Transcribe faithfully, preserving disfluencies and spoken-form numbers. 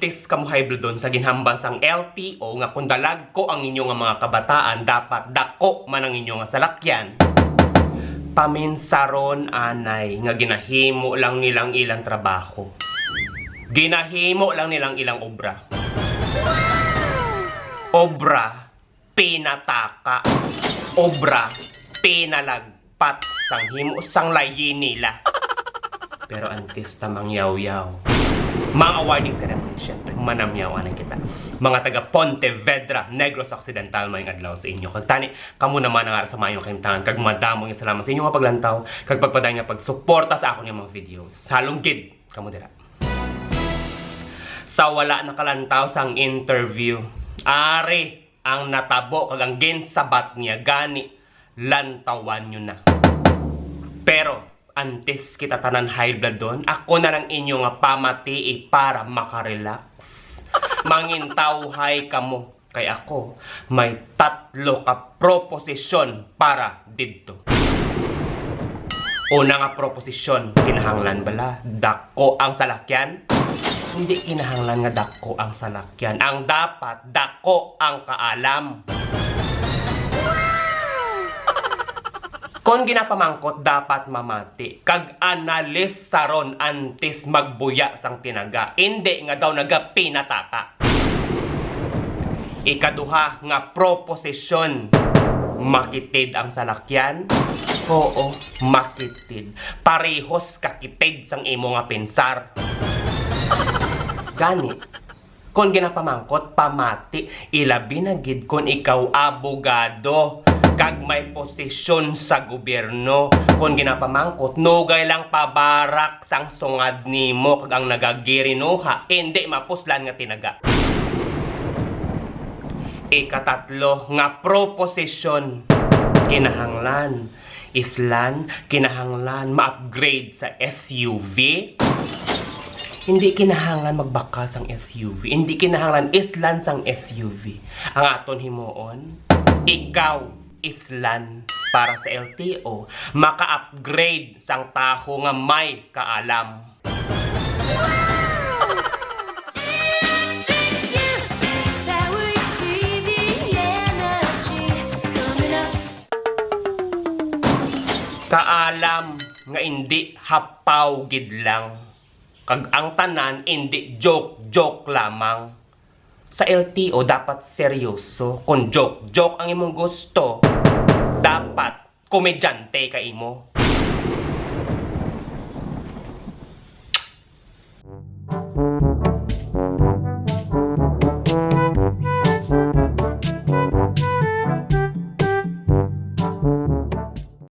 Antes kamo high bloodon sa ginhambal sang L T O nga kung dalagko ang inyo nga mga kabataan, dapat dako man ang inyo nga salakyan. Paminsaron anay nga ginahimo lang nilang ilang trabaho. Ginahimo lang nilang ilang obra. Obra pinataka. Obra pinalagpat sang himo sang layi nila. Pero antes ta mangyawyaw, mga awarding ceremony, syempre, manamyaw anay kita. Mga taga Pontevedra, Negros Occidental, maayong adlaw sa inyo. Kag tani, kamo naman ang ara sa maayong kahimtangan. Kag madamo nga salamat sa inyo nga paglantaw, kag pagpadayon nga pagsuporta sa akon nga mga videos. Halong gid, kamo dira. Sa wala nakalantaw sang interview, ari ang natabo kag ang ginsabat niya, gani lantawan nyo na. Pero antes kita tanan high bloodon, ako na lang inyo nga pamatii para makarelax. Mangintawhay kamo, kay ako may tatlo ka proposisyon para didto. Una nga proposisyon, kinahanglan bala dako ang salakyan? Hindi kinahanglan nga dako ang salakyan. Ang dapat, dako ang kaalam. Kon ginapamangkot, dapat mamati kag analisaron antes magbuya sang tinaga. Indi nga daw nagapinataka. Ikaduha nga proposisyon, makitid ang salakyan? Oo, makitid. Parehos kakitid sang imo nga pensar. Gani, kon ginapamangkot, pamati, ilabi na gid kon ikaw abogado kag may posisyon sa gobyerno. Kon ginapamangkot, nugay lang pabarak sang sungad nimo kag ang nagagirinuha indi mapuslan nga tinaga. Ikatatlo nga proposisyon, kinahanglan, islan, kinahanglan ma-upgrade sa S U V. Hindi kinahanglan magbakal sang S U V. Hindi kinahanglan islan sang S U V. Ang aton himuon, ikaw islan para sa L T O, maka-upgrade sang taho nga may kaalam. Kaalam nga indi hapaw gid lang, kag ang tanan indi joke-joke lamang. Sa L T O, dapat seryoso. Kung joke-joke ang imong gusto, dapat komedyante ka imo.